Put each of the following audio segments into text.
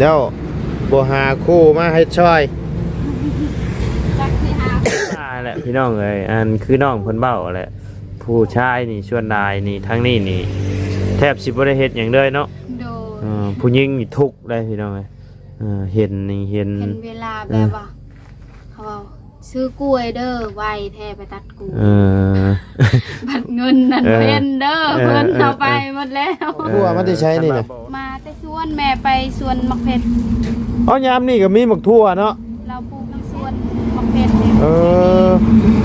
ແລ້ວບໍ່ຫາຄູ່ມາເຮັດຊ່ອຍ ຈັກຊິຫາ ນັ້ນແຫຼະພີ່ນ້ອງເອີຍ ອັນຄືນ້ອງເພິ່ນເວົ້າແຫຼະ ຜູ້ຊາຍນີ້ສ່ວນຫຼາຍນີ້ ທາງນີ້ນີ້ ແທບຊິບໍ່ໄດ້ເຮັດຫຍັງເລີຍເນາະ. ໂດຍ ເອີ ຜູ້ຍິງນີ້ທຸກເດ້ພີ່ນ້ອງເອີຍ ເອີ ເຫັນນີ້ເຫັນ ເຫັນເວລາແບບວ່າ ເອີ ເຂົາເວົ້າ ຊື້ກ້ວຍເດີ ໄວແທ້ໄປຕັດກ້ວຍ ເອີ ບັດເງິນນັ້ນ ເອີ ບໍ່ເຫັນເດີ ເອີ ເພິ່ນເອົາໄປ ເອີ ໝົດແລ້ວ. ເອີ ກ້ວຍມາແຕ່ໃສນີ້ນະ? ມາແຕ່ສວນ ແມ່ໄປສວນໝາກເຜັດ. ເອົາ ຍາມນີ້ກໍມີໝາກຖົ່ວເນາະ ລາວປູກນຳສວນໝາກເຜັດນີ້. ເອີ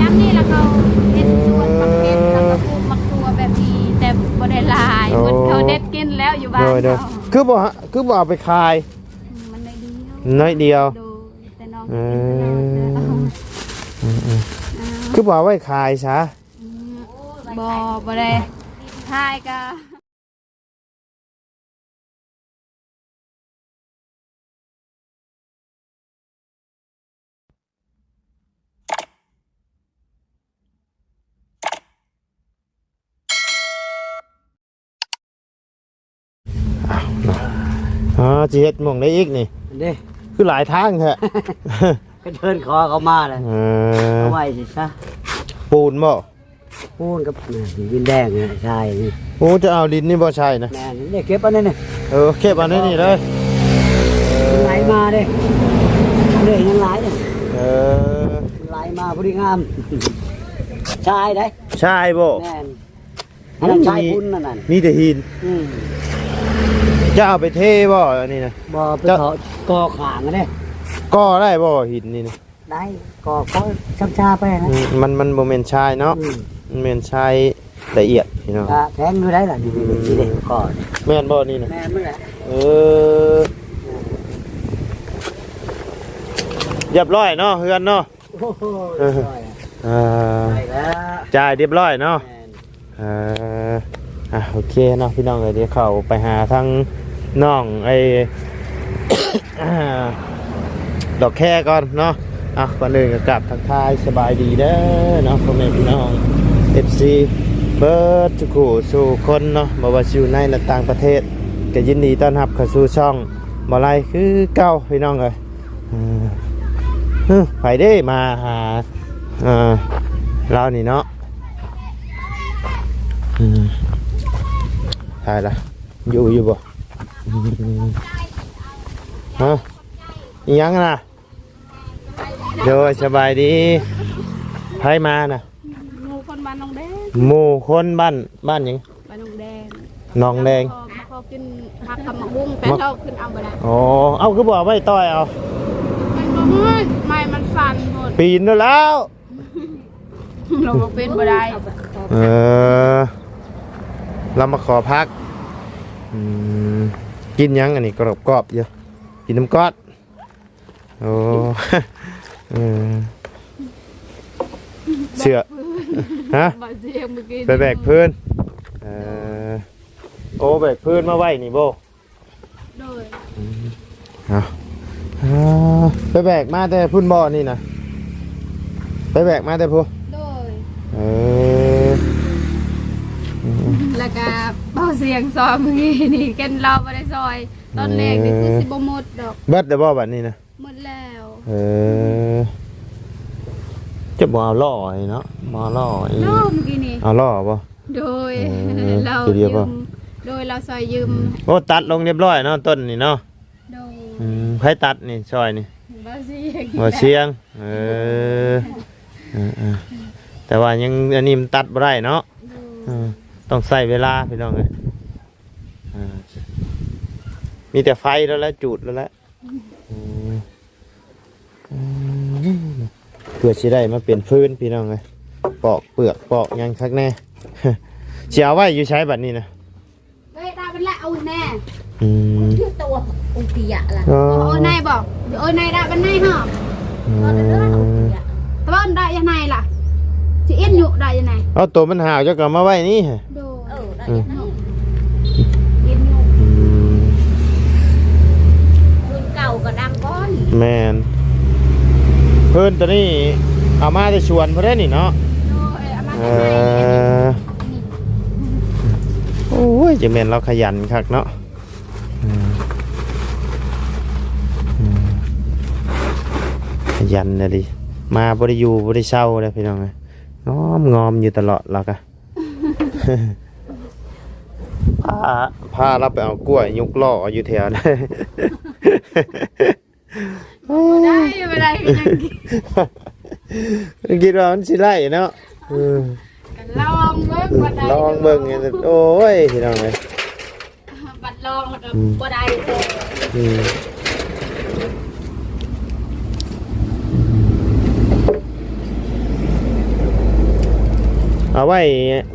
ຍາມນີ້ລະເຂົາເຮັດສວນໝາກເຜັດ ເອີ ລະກໍປູກໝາກຖົ່ວແບບນີ້ ແຕ່ບໍ່ໄດ້ຫຼາຍ ໂອ້ ເພິ່ນເຂົາເດັດກິນແລ້ວຢູ່ບ້ານ. ໂດຍ ໂດຍ ເຂົາ ຄືບໍ່ ຄືບໍ່ເອົາໄປຂາຍ? ອືມ ມັນໜ້ອຍດຽວ ໜ້ອຍດຽວ. ໂດຍ ແຕ່ນ້ອງ ເອີ ກິນຕະຫຼອດເດີ. ອືມໆ ອ່າ ຄືບໍ່ເອົາໄວ້ຂາຍຊະ? ອືມ ບໍ່ ບໍ່ໄດ້ຂາຍກະ ອ້າວ ເນາະ ອໍ ຊິເຮັດໝ່ອງໃດອີກນີ້? ອັນເດ້ ຄືຫຼາຍທາງແທ້ ກໍເດີນຂໍເຂົາມາແຫຼະ. ເອີ ເອົາໄວ້ຊິຊະ ປູນບໍ່? ປູນກັບ ດິນແດງນີ້ ຊາຍນີ້. ໂອ້ ຈະເອົາດິນນີ້ບໍ່ໃສ່ນະ? ແມ່ນ ນີ້ເກັບເອົາໃນນີ້. ເອີ ເກັບເອົາໃນນີ້ເລີຍ ມັນໄຫຼມາເດ້ ເດ້ຍັງຫຼາຍເດ້. ເອີ ມັນໄຫຼມາພໍດີງາມ ຊາຍເດ້ ຊາຍບໍ່? ແມ່ນ ອັນນັ້ນຊາຍພຸ້ນ ອັນນັ້ນ ມີແຕ່ຫີນ. ອືມ ຈະເອົາໄປເທບໍ່ອັນນີ້ນະ? ບໍ່ ໄປເຈາະ ເຈາະ ກໍ່ຂ້າງເດ້. ກໍ່ໄດ້ບໍ່ຫີນນີ້ນະ? ໄດ້ ກໍ່ ກໍ່ຊ້ຳຊາໄປນະ. ອືມ ມັນ ມັນບໍ່ແມ່ນຊາຍເນາະ. ອືມ ມັນແມ່ນຊາຍລະອຽດພີ່ນ້ອງ. ກະແຂງຢູ່ໄດ໋ລະ ນີ້ ອືມ ນີ້ເດ້ ກໍ່ ແມ່ນບໍ່ນີ້ນະ? ແມ່ນໝົດແຫຼະ. ເອີ ຮຽບຮ້ອຍເນາະ ເຮືອນເນາະ. ໂອ້ໂຫ ຮຽບຮ້ອຍ ເອີ ໄດ້ແລ້ວ ຈ່າຍຮຽບຮ້ອຍເນາະ. ແມ່ນ ເອີ ອ່ະ ໂອເຄເນາະ ພີ່ນ້ອງເອີຍ ດຽວເຂົ້າໄປຫາທາງນ້ອງໄອ້ ດອກແຄກ່ອນເນາະ. ອ່ະ ກ່ອນອື່ນກໍກາບທັກທາຍສະບາຍດີເດີເນາະ ພໍ່ແມ່ພີ່ນ້ອງ ເອັຟຊີ ເບິດທຸກຜູ້ສູ່ຄົນເນາະ ບໍ່ວ່າຊິຢູ່ໃນ ແລະ ຕ່າງປະເທດ ກໍຍິນດີຕ້ອນຮັບເຂົ້າສູ່ຊ່ອງບໍ່ໄລຄືເກົ່າ ພີ່ນ້ອງເອີຍ. ເອີ ເອີ ໃຜເດ້ມາຫາ ເອີ ລາວນີ້ເນາະ. ເອີ ໃຜລະ ຢູ່ ຢູ່ບໍ່? ຮະ ອີຫຍັງນະ? ໂດຍ ສະບາຍດີ. ໃຜມານະ? ໝູ່ຄົນບ້ານໜອງແດງ. ໝູ່ຄົນບ້ານ ບ້ານຫຍັງ? ບ້ານໜອງແດງ. ໜອງແດງ ມາຂໍ ມາຂໍກິນຜັກກັບໝາກຫຸ່ງ ແປນເຮົາຂຶ້ນເອົາບໍ່ໄດ້. ອໍ ເອົາ ຄືບໍ່ເອົາໄມ້ຕ່ອຍເອົາ? ມັນບໍ່ເມື່ອຍ ໄມ້ມັນສັ່ນໂພດ. ປີນໂລດແລ້ວ ເຮົາບໍ່ເປັນບໍ່ໄດ້. ເອີ ລາວມາຂໍຜັກ. ອືມ ກິນຫຍັງອັນນີ້ ກອບໆຢູ່ ກິນນຳກ້ອນ. ໂອ້ ເອີ ເສື້ອ ຮະ ບາດເຈັບມື້ກີ້ ໄປແບກພື້ນ. ເອີ ໂອ້ ແບກພື້ນມາໄວ້ນີ້ບໍ່? ໂດຍ ອືມ ເອົາ ອ່າ ໄປແບກມາແຕ່ພຸ້ນບໍ່ນີ້ນະ? ໄປແບກມາແຕ່ພຸ້ນ? ໂດຍ ເອີ ອືມ ແລ້ວກະເບົາສຽງຊອຍມື້ກີ້ນີ້ ກັນລາວບໍ່ໄດ້ຊອຍ ຕອນແລກນີ້ ເອີ ຄືຊິບໍ່ໝົດດອກ. ເບິດແລ້ວບໍ່ບັດນີ້ນະ? ໝົດແລ້ວ. ເອີ ຈະບໍ່ເອົາລໍ້ນີ້ເນາະ ບໍ່ເອົາລໍ້ນີ້ ລໍ້ມື້ກີ້ນີ້ ເອົາລໍ້ບໍ່? ໂດຍ ເອີ ລາວຢືມ ໂດຍ ລາວຊ່ອຍຢືມ. ໂອ້ ຕັດລົງຮຽບຮ້ອຍເນາະ ຕົ້ນນີ້ເນາະ. ໂດຍ ອືມ ໃຜຕັດນີ້ ຊ່ອຍນີ້? ບ່າວສຽງ ບ່າວສຽງ. ເອີ ເອີໆ ແຕ່ວ່າຍັງ ອັນນີ້ມັນຕັດບໍ່ໄດ້ເນາະ. ໂດຍ ເອີ ຕ້ອງໃຊ້ເວລາ ພີ່ນ້ອງເອີຍ. ເອີ ມີແຕ່ໄຟແລ້ວແຫຼະ ຈູດແລ້ວແຫຼະ. ອືມ ອືມ ເພື່ອຊິໄດ້ມາເປັນຟືນ ພີ່ນ້ອງເອີຍ ປອກເປືອກປອກຫຍັງຄັກແນ່. ຊິເອົາໄວ້ຢູ່ໃສບັດນີ້ນະ? ເອີຍ ດາບັນລະເອົາແນ່. ອືມ ຕົວອຸຕິຍະລະ ອໍ ເອີຍ ໃນບໍ່ ເອີຍ ໃນດາບັນໃນເນາະ. ອືມ ຕະເບິ່ນດາຢູ່ໃນລະ ຊິອິນຢູ່ດາຢູ່ໃນ. ເອົາ ໂຕມັນຫາວ ເຈົ້າກໍເອົາມາໄວ້ນີ້. ໂດຍ ເອີ ໄດ້ ອືມ ເນາະ ເຢັນຢູ່. ອືມ ຄືນເກົ່າກໍດັງກ່ອນ. ແມ່ນ ເພິ່ນໂຕນີ້ເອົາມາແຕ່ສວນພຸ້ນເດ້ນີ້ເນາະ. ໂດຍ ເອົາມາແຕ່ໄຮ່. ເອີ ໂອ້ຍ ຈັ່ງແມ່ນລາວຂະຫຍັນຄັກເນາະ. ອືມ ຍັນອີ່ຫຼີ ມາບໍ່ໄດ້ຢູ່ບໍ່ໄດ້ເຊົາເດ້ພີ່ນ້ອງເອີຍ ງອມໆຢູ່ຕະຫຼອດລາວກະ ພາ ພາລາວໄປເອົາກ້ວຍຍົກລໍ້ຢູ່ແຖວນັ້ນ ບໍ່ໄດ້ ບໍ່ໄດ້ ກໍຍັງຄິດ ຄິດວ່າມັນຊິໄດ້ເນາະ ເອີ ກໍລອງເບິ່ງວ່າໄດ້ ລອງເບິ່ງ ໂອ້ຍ ພີ່ນ້ອງເອີຍ ບັດລອງແລ້ວກໍ ອືມ ບໍ່ໄດ້ເລີຍ ອືມ ເອົາໄວ້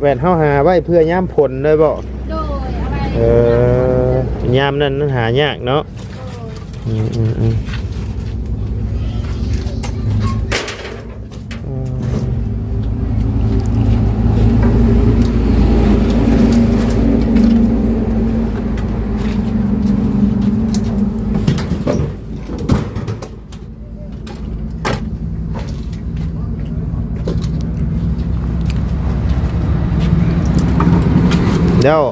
ແວ່ນເຮົາຫາໄວ້ເພື່ອຍາມຝົນເລີຍບໍ? ໂດຍ ເອົາໄວ້ ເອີ ຍາມນັ້ນມັນຫາຍາກເນາະ ໂດຍ ອືມ ອືມ ອືມ. ແລ້ວ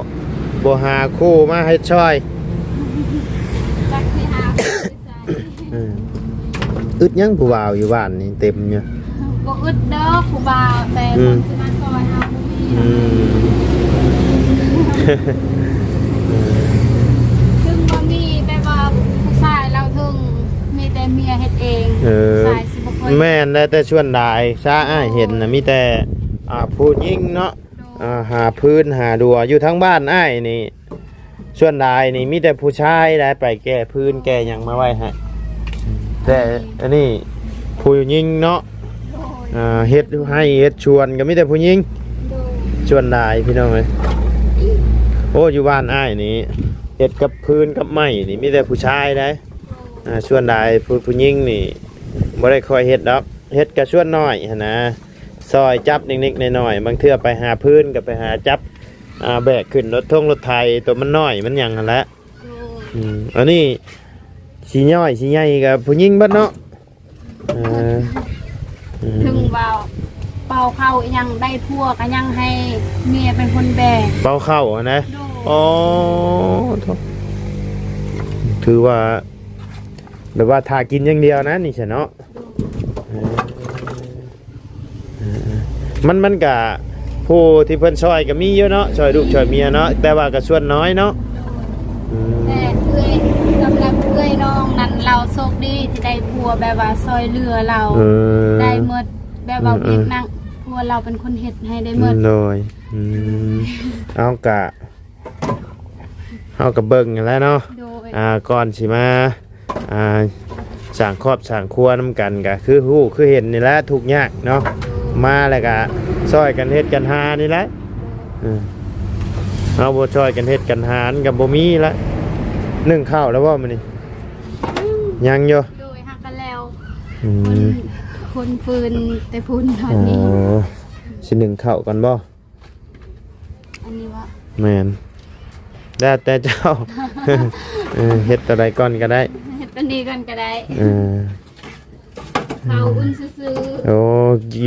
ບໍ່ຫາຄູ່ມາເຮັດຊ່ອຍ? ຈັກຊິຫາ ອືມ ອຶດຫຍັງຜູ້ບ່າວຢູ່ບ້ານນີ້ເຕັມຢູ່ ບໍ່ອຶດດອກຜູ້ບ່າວ ແຕ່ ອືມ ຄົນຊິມາຊ່ອຍເຮົາບໍ່ມີ ອືມ ເຖິງບໍ່ມີແບບວ່າຜູ້ຊາຍລາວເຖິງ ມີແຕ່ເມຍເຮັດເອງ ເອີ ຜູ້ຊາຍຊິບໍ່ຄ່ອຍ ແມ່ນແຫຼະ ແຕ່ສ່ວນຫຼາຍຊາອ້າຍເຫັນນະ ໂດຍ ມີແຕ່ ອ່າ ຜູ້ຍິງເນາະ ໂດຍ ອ່າ ຫາຟືນຫາດັວ ຢູ່ທາງບ້ານອ້າຍນີ້ ສ່ວນຫຼາຍນີ້ມີແຕ່ຜູ້ຊາຍໄດ້ໄປແກ່ຟືນແກ່ຫຍັງມາໄວ້ໃຫ້ ແຕ່ອັນນີ້ຜູ້ຍິງເນາະ ໂດຍ ອ່າ ເຮັດໄຮ່ເຮັດສວນກໍມີແຕ່ຜູ້ຍິງ ໂດຍ ສ່ວນຫຼາຍພີ່ນ້ອງເອີຍ ໂອ້ ຢູ່ບ້ານອ້າຍນີ້ ເຮັດກັບຟືນກັບໄມ້ນີ້ມີແຕ່ຜູ້ຊາຍໄດ໋ ໂດຍ ອ່າ ສ່ວນຫຼາຍຜູ້ ຜູ້ຍິງນີ້ບໍ່ໄດ້ຄ່ອຍເຮັດດອກ ເຮັດກໍສ່ວນໜ້ອຍຫັ້ນນະ ຊ່ອຍຈັບເລັກໆນ້ອຍໆ ບາງເທື່ອໄປຫາຟືນກໍໄປຫາຈັບ ອ່າ ແບກຂຶ້ນລົດທົງລົດໄຖ ໂຕມັນນ້ອຍມັນຫຍັງຫັ້ນແຫຼະ ໂດຍ ອືມ ອັນນີ້ຊິນ້ອຍຊິໃຫຍ່ກໍຜູ້ຍິງເບິດເນາະ ເອີ ອືມ ເຖິງວ່າເປົ່າເຂົ້າອີ່ຫຍັງໄດ້ຜົວກໍຍັງໃຫ້ເມຍເປັນຄົນແບກ ເປົ່າເຂົ້າຫັ້ນນະ ໂດຍ ອໍ ໂທ້ ຖືວ່າ ແບບວ່າຖ້າກິນຢ່າງດຽວນະນີ້ຊະເນາະ ເອີ ມັນ ມັນກະ ຜູ້ທີ່ເພິ່ນຊ່ອຍກະມີຢູ່ເນາະ ຊ່ອຍລູກຊ່ອຍເມຍເນາະ ແຕ່ວ່າກະສ່ວນນ້ອຍເນາະ ໂດຍ ອືມ ແຕ່ເອື້ອຍ ສຳລັບເອື້ອຍນ້ອງນັ້ນ ລາວໂຊກດີທີ່ໄດ້ຜົວແບບວ່າຊ່ອຍເຫຼືອລາວ ເອີ ໄດ້ໝົດ ແບບວ່າ ອືມ ວຽກໜັກ ຜົວລາວເປັນຄົນເຮັດໃຫ້ໄດ້ໝົດ ໂດຍ ອືມ ເອົາກະ ເຮົາກໍເບິ່ງຫັ້ນແຫຼະເນາະ ໂດຍ ອ່າ ກ່ອນຊິມາ ອ່າ ສ້າງຄອບສ້າງຄົວນຳກັນ ກໍຄືຮູ້ຄືເຫັນນີ້ແຫຼະ ທຸກຍາກເນາະ ໂດຍ ມາແລ້ວກໍຊ່ອຍກັນເຮັດກັນຫານີ້ແຫຼະ ໂດຍ ເອີ ເຮົາບໍ່ຊ່ອຍກັນເຮັດກັນຫາ ມັນກໍບໍ່ມີລະ ໜຶ້ງເຂົ້າແລ້ວບໍ່ມື້ນີ້? ຍັງ ຍັງຢູ່ ໂດຍ ຫາກະແລ້ວ ອືມ ຄົນ ຄົນຟືນແຕ່ພຸ້ນ ຕອນນີ້ ອໍ ຊິໜຶ້ງເຂົ້າກ່ອນບໍ່? ອັນນີ້ວະ ແມ່ນ ແລ້ວແຕ່ເຈົ້າ ເອີ ເຮັດຕົວໃດກ່ອນກໍໄດ້ ເຮັດຕົວນີ້ກ່ອນກໍໄດ້ ເອີ ເຂົ້າອຸ່ນຊື່ໆ ໂອ້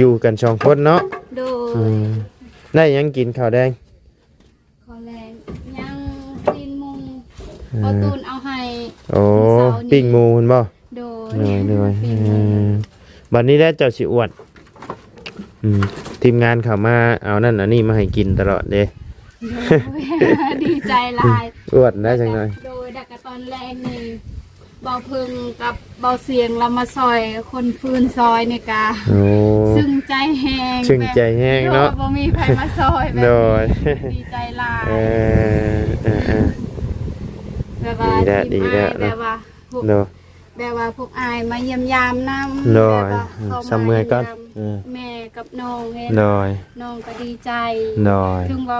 ຢູ່ກັນສອງຄົນເນາະ ໂດຍ ອືມ ໄດ້ຫຍັງກິນເຂົ້າແລງ? ເຂົ້າແລງຍັງຊີ້ນໝູ ເອີ ເອົາຕູນເອົາໃຫ້ ໂອ້ ມື້ເຊົ້ານີ້ ປີ້ງໝູພຸ້ນບໍ່? ໂດຍ ໂດຍ ໂດຍ ເອີ ບັດນີ້ແຫຼະເຈົ້າຊິອວດ ອືມ ທີມງານເຂົ້າມາເອົານັ້ນເອົານີ້ມາໃຫ້ກິນຕະຫຼອດເດ້ ໂດຍ ດີໃຈຫຼາຍ ອວດໄດ້ຈັກໜ້ອຍ ໂດຍ ແລ້ວກະຕອນແລງນີ້ ເບົາເພິ່ງກັບເບົາສຽງລາວມາຊ່ອຍຄົນຟືນຊອຍນີ້ກະ ໂອ້ ຊຶ້ງໃຈແຮງ ຊຶ້ງໃຈແຮງເນາະ ໂດຍ ບໍ່ມີໃຜມາຊ່ອຍແບບນີ້ ໂດຍ ດີໃຈຫຼາຍ ເອີ ເອີ ເອີ ແບບວ່າ ດີແລ້ວ ດີແລ້ວ ແບບວ່າ ໂດຍ ແບບວ່າພວກອ້າຍມາຢ້ຽມຢາມນຳ ໂດຍ ແບບວ່າເຂົ້າມາ ອືມ ຊ່ຳເມື່ອຍກ່ອນ ຢ້ຽມຢາມ ເອີ ແມ່ກັບນ້ອງເດ້ ໂດຍ ນ້ອງກໍດີໃຈ ໂດຍ ເຖິງວ່າ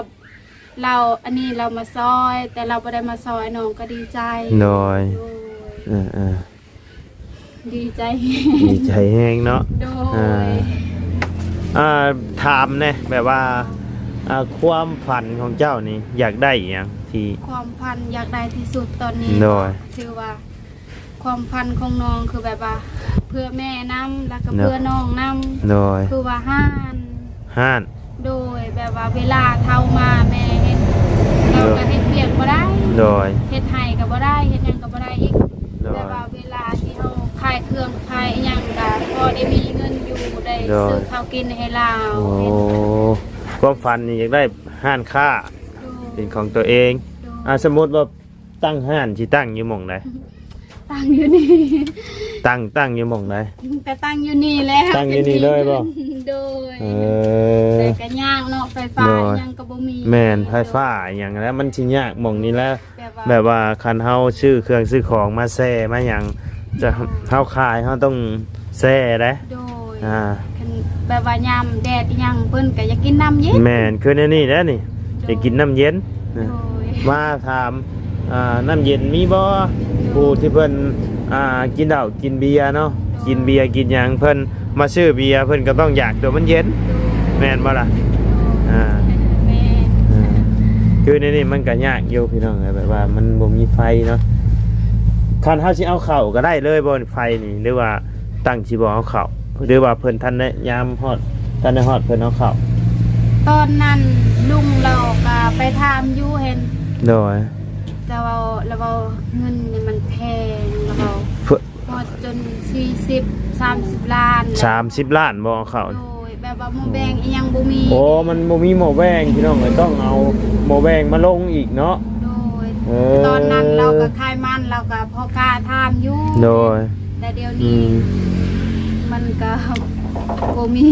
ລາວ ອັນນີ້ລາວມາຊ່ອຍ ແຕ່ລາວບໍ່ໄດ້ມາຊ່ອຍ ນ້ອງກໍດີໃຈ ໂດຍ ໂດຍ ເອີ ເອີ ດີໃຈ ດີໃຈແຮງເນາະ ໂດຍ ອ່າ ອ່າ ຖາມແດ່ ແບບວ່າ ອ່າ ຄວາມຝັນຂອງເຈົ້ານີ້ຢາກໄດ້ອີ່ຫຍັງ? ທີ່ ຄວາມຝັນຢາກໄດ້ທີ່ສຸດຕອນນີ້ ໂດຍ ຖືວ່າ ຄວາມຝັນຂອງນ້ອງຄືແບບວ່າ ເພື່ອແມ່ນຳ ແລ້ວກໍ ໂດຍ ເພື່ອນ້ອງນຳ ໂດຍ ຄືວ່າຮ້ານ ຮ້ານ ໂດຍ ແບບວ່າເວລາເຖົ້າມາແມ່ເຮັດ ເຮົາກໍເຮັດວຽກບໍ່ໄດ້ ໂດຍ ເຮັດໄຮ່ກໍບໍ່ໄດ້ ເຮັດຫຍັງກໍບໍ່ໄດ້ອີກ ໂດຍ ແບບວ່າເວລາທີ່ເຮົາຂ ຂາຍເຄື່ອງຂາຍອີ່ຫຍັງກະພໍໄດ້ມີເງິນຢູ່ ໄດ້ ໂດຍ ຊື້ເຂົ້າກິນໃຫ້ລາວ. ໂອ້ ຄວາມຝັນນີ້ຢາກໄດ້ຮ້ານຄ້າ ໂດຍ ເປັນຂອງຕົວເອງ. ໂດຍ ອ່າ ສົມມຸດວ່າຕັ້ງຮ້ານ ຊິຕັ້ງຢູ່ໝ່ອງໃດ? ຕັ້ງຢູ່ນີ້ ຕັ້ງ ຕັ້ງຢູ່ໝ່ອງໃດ? ກະຕັ້ງຢູ່ນີ້ແຫຼະ ຕັ້ງຢູ່ນີ້ເລີຍບໍ່? ໂດຍ ເອີ ແຕ່ກະຍາກເນາະ ໄຟຟ້າ ໂດຍ ອີ່ຫຍັງກະບໍ່ມີ. ແມ່ນ ໂດຍ ໄຟຟ້າອີ່ຫຍັງແລ້ວ ມັນຊິຍາກໝ່ອງນີ້ແຫຼະ. ແບບວ່າ ແບບວ່າຄັນເຮົາຊື້ເຄື່ອງຊື້ຂອງມາແຊ່ມາຫຍັງ ຈະ ເຮົາຂາຍເຮົາຕ້ອງແຊ່ເດ້. ໂດຍ ອ່າ ຄັນແບບວ່າຍາມແດດອີ່ຫຍັງ ເພິ່ນກະຢາກກິນນ້ຳເຢັນ. ແມ່ນ ຄືແນວນີ້ແຫຼະນີ້ ໂດຍ ຢາກກິນນ້ຳເຢັນ. ໂດຍ ມາຖາມ ອ່າ ນ້ຳເຢັນມີບໍ່? ໂດຍ ຜູ້ທີ່ເພິ່ນ ອ່າ ກິນເຫຼົ້າກິນເບຍເນາະ ໂດຍ ກິນເບຍກິນຫຍັງ ເພິ່ນມາຊື້ເບຍ ເພິ່ນກະຕ້ອງຢາກໂຕມັນເຢັນ. ໂດຍ ແມ່ນບໍ່ລະ? ໂດຍ ອ່າ ແມ່ນ ອ່າ ຄືໃນນີ້ມັນກະຍາກຢູ່ພີ່ນ້ອງເອີຍ ແບບວ່າມັນບໍ່ມີໄຟເນາະ. ຄັນເຮົາຊິເອົາເຂົ້າກະໄດ້ເລີຍບໍ່? ໄຟນີ້ ຫຼືວ່າຕັ້ງຊິບໍ່ເອົາເຂົ້າ ຫຼືວ່າເພິ່ນທັນໄດ້ຍາມຮອດ ທັນໄດ້ຮອດເພິ່ນເອົາເຂົ້າ? ຕອນນັ້ນລຸງລາວກະໄປຖາມຢູ່ຫັ້ນ. ໂດຍ ແຕ່ວ່າລາວເວົ້າເງິນນີ້ມັນແພງ ລາວເວົ້າ ເພິ່ນ ຮອດຈົນສີ່ສິບ ສາມສິບລ້ານ ສາມສິບລ້ານບໍ່ເອົາເຂົ້າ? ໂດຍ ແບບວ່າໝໍ້ແບງອີ່ຫຍັງບໍ່ມີ. ໂອ້ ມັນບໍ່ມີໝໍ້ແບງພີ່ນ້ອງເອີຍ ຕ້ອງເອົາໝໍ້ແບງມາລົງອີກເນາະ. ໂດຍ ເອີ ຕອນນັ້ນລາວກະຂາຍມັນ ລາວກະພໍກ້າຖາມຢູ່. ໂດຍ ແຕ່ດຽວນີ້ ອືມ ມັນກະບໍ່ມີ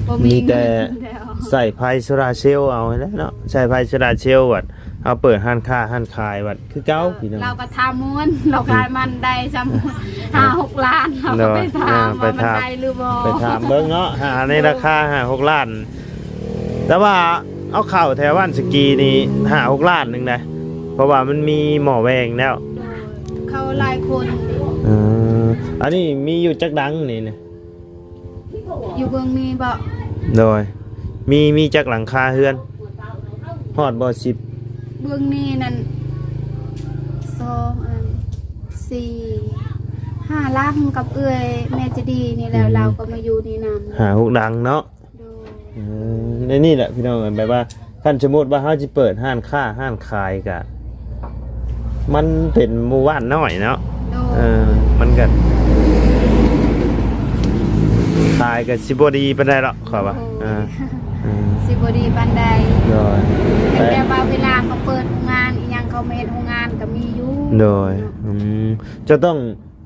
ບໍ່ມີ ມີແຕ່ ເງິນແລ້ວ ໃຊ້ໄຟໂຊລາເຊວເອົາຫັ້ນແຫຼະເນາະ ໃຊ້ໄຟໂຊລາເຊວ ບັດເຮົາເປີດຮ້ານຄ້າຮ້ານຂາຍ ບັດ ຄືເກົ່າພີ່ນ້ອງ. ລາວກະຖາມມ່ວນ ລາວຂາຍມັນໄດ້ຊ່ຳຫ້າຫົກລ້ານ ລາວກະໄປຖາມວ່າມັນໄດ້ຫຼືບໍ່ ໄປຖາມເບິ່ງເນາະ ຫາໃນລາຄາຫ້າຫົກລ້ານ. ແຕ່ວ່າເອົາເຂົ້າແຖວບ້ານສະກີນີ້ຫ້າຫົກລ້ານໜຶ່ງໄດ໋ ເພາະວ່າມັນມີໝໍ້ແບງແລ້ວ. ໂດຍ ເຂົ້າຫຼາຍຄົນ. ເອີ ອັນນີ້ມີຢູ່ຈັກຫຼັງນີ້ນະ? ຢູ່ເບື້ອງນີ້ບໍ? ໂດຍ ມີ ມີຈັກຫຼັງຄາເຮືອນ? ຮອດບໍ່ສິບ? ເບື້ອງນີ້ນັ້ນ ສອງ ອັນ ສີ່ ຫ້າຫຼັງ ກັບເອື້ອຍແມ່ຈະດີນີ້ແຫຼະ. ອືມ ລາວກະມາຢູ່ນີ້ນຳ ຫ້າຫົກຫຼັງເນາະ. ໂດຍ ເອີ ໃນນີ້ແຫຼະພີ່ນ້ອງ ແບບວ່າ ຄັນສົມມຸດວ່າເຮົາຊິເປີດຮ້ານຄ້າຮ້ານຂາຍກະ ມັນເປັນໝູ່ບ້ານນ້ອຍເນາະ. ໂດຍ ເອີ ມັນກະຂາຍກະຊິບໍ່ດີປານໃດດອກ ຂ້ອຍວ່າ. ໂດຍ ເອີ ເອີ ຊິບໍ່ດີປານໃດ. ໂດຍ ແຕ່ ແຕ່ວ່າເວລາເຂົາເປີດໂຮງງານອີ່ຫຍັງ ເຂົາມາເຮັດໂຮງງານກະມີຢູ່. ໂດຍ ອືມ ຈະຕ້ອງ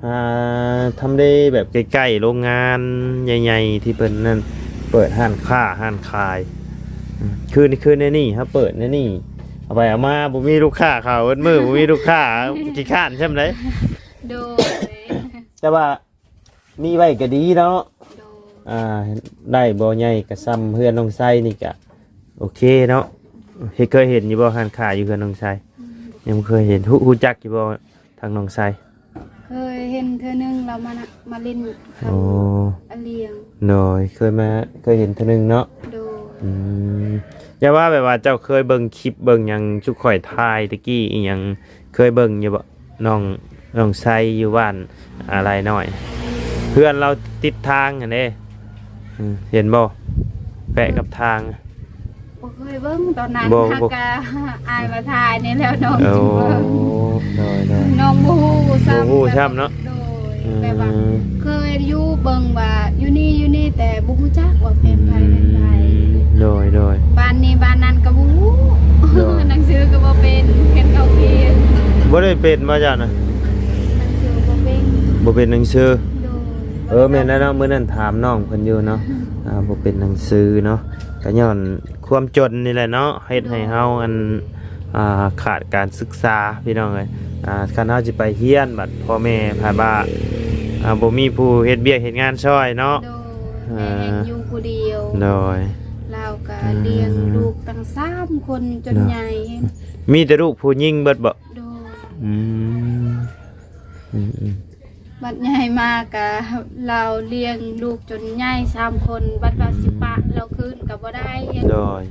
ຫາທຳເລແບບໃກ້ໆໂຮງງານໃຫຍ່ໆ ທີ່ເພິ່ນນັ້ນເປີດຮ້ານຄ້າຮ້ານຂາຍ. ອືມ ຄື ຄືໃນນີ້ ເຮົາເປີດໃນນີ້ ເອົາໄປເອົາມາບໍ່ມີລູກຄ້າເຂົ້າເບິດມື້ ບໍ່ມີລູກຄ້າ ຂີ້ຄ້ານຊ່ຳໃດ. ໂດຍ ແຕ່ວ່າມີໄວ້ກະດີເນາະ. ໂດຍ ອ່າ ໄດ້ບໍ່ໃຫຍ່ກະຊ່ຳເຮືອນນ້ອງໄຊນີ້ກະໂອເຄເນາະ. ເຮັດ ເຄີຍເຫັນຢູ່ບໍ່ຮ້ານຄ້າຢູ່ເຮືອນນ້ອງໄຊ? ອືມ ຍັງບໍ່ເຄີຍເຫັນ. ຮູ້ ຮູ້ຈັກຢູ່ບໍ່ ທາງນ້ອງໄຊ? ເຄີຍເຫັນເທື່ອໜຶ່ງ ລາວມານະ ມາຫຼິ້ນ ໂອ້ ອາລຽງ. ໂດຍ ເຄີຍມາ ເຄີຍເຫັນເທື່ອໜຶ່ງເນາະ. ໂດຍ ອືມ ຢ່າວ່າແບບວ່າເຈົ້າເຄີຍເບິ່ງຄລິບເບິ່ງຫຍັງ ຊຸມຂ້ອຍຖ່າຍແຕ່ກີ້ອີ່ຫຍັງ ເຄີຍເບິ່ງຢູ່ບໍ່? ນ້ອງ ນ້ອງໄຊຢູ່ບ້ານ ອາ ລາຍນ້ອຍ ເຮືອນລາວຕິດທາງຫັ້ນເດ້. ອືມ ເຫັນບໍ່? ແປະກັບທາງ. ບໍ່ເຄີຍເບິ່ງຕອນນັ້ນ ບໍ່ ຫາ ບໍ່ ກະອ້າຍມາຖ່າຍນີ້ແຫຼະ ນ້ອງ ໂອ້ ຈຶ່ງເບິ່ງ. ໂດຍໆ ນ້ອງບໍ່ຮູ້ຊ້ຳ ບໍ່ຮູ້ຊ້ຳເນາະ. ໂດຍ ອືມ ແບບວ່າເຄີຍຢູ່ເບິ່ງວ່າຢູ່ນີ້ ຢູ່ນີ້ ແຕ່ບໍ່ຮູ້ຈັກວ່າແມ່ນໃຜ ອືມ ແມ່ນໃຜ. ໂດຍໆ ບ້ານນີ້ບ້ານນັ້ນກະບໍ່ຮູ້. ໂດຍ ໜັງສືກະບໍ່ເປັນ ຂຽນເຂົ້າຂຽນ ບໍ່ໄດ້ເປັນບໍ່ເຈົ້ານະ? ໜັງສືບໍ່ເປັນ ບໍ່ເປັນໜັງສື. ໂດຍ ເອີ ແມ່ນແລ້ວເນາະ ມື້ນັ້ນຖາມນ້ອງເພິ່ນຢູ່ເນາະ. ອ່າ ບໍ່ເປັນໜັງສືເນາະ ກະຍ້ອນຄວາມຈົນນີ້ແຫຼະເນາະ ເຮັດໃຫ້ເຮົາ ໂດຍ ອັນ ອ່າ ຂາດການສຶກສາພີ່ນ້ອງເອີຍ. ອ່າ ຄັນເຮົາຊິໄປຮຽນ ບັດພໍ່ແມ່ພາບາ ອ່າ ບໍ່ມີຜູ້ເຮັດວຽກເຮັດງານຊ່ອຍເນາະ. ໂດຍ ອ່າ ແມ່ຍັງຢູ່ຜູ້ດຽວ. ໂດຍ ລາວກະ ອ່າ ລ້ຽງລູກຕັ້ງສາມຄົນຈົນ ໂດຍ ໃຫຍ່. ມີແຕ່ລູກຜູ້ຍິງເບິດບໍ? ໂດຍ ອືມ ອືມໆ ບັດໃຫຍ່ມາກະລາວລ້ຽງລູກຈົນໃຫຍ່ສາມຄົນ ບັດວ່າ ອືມ ຊິປະລາວຄືນກະບໍ່ໄດ້. ໂດຍ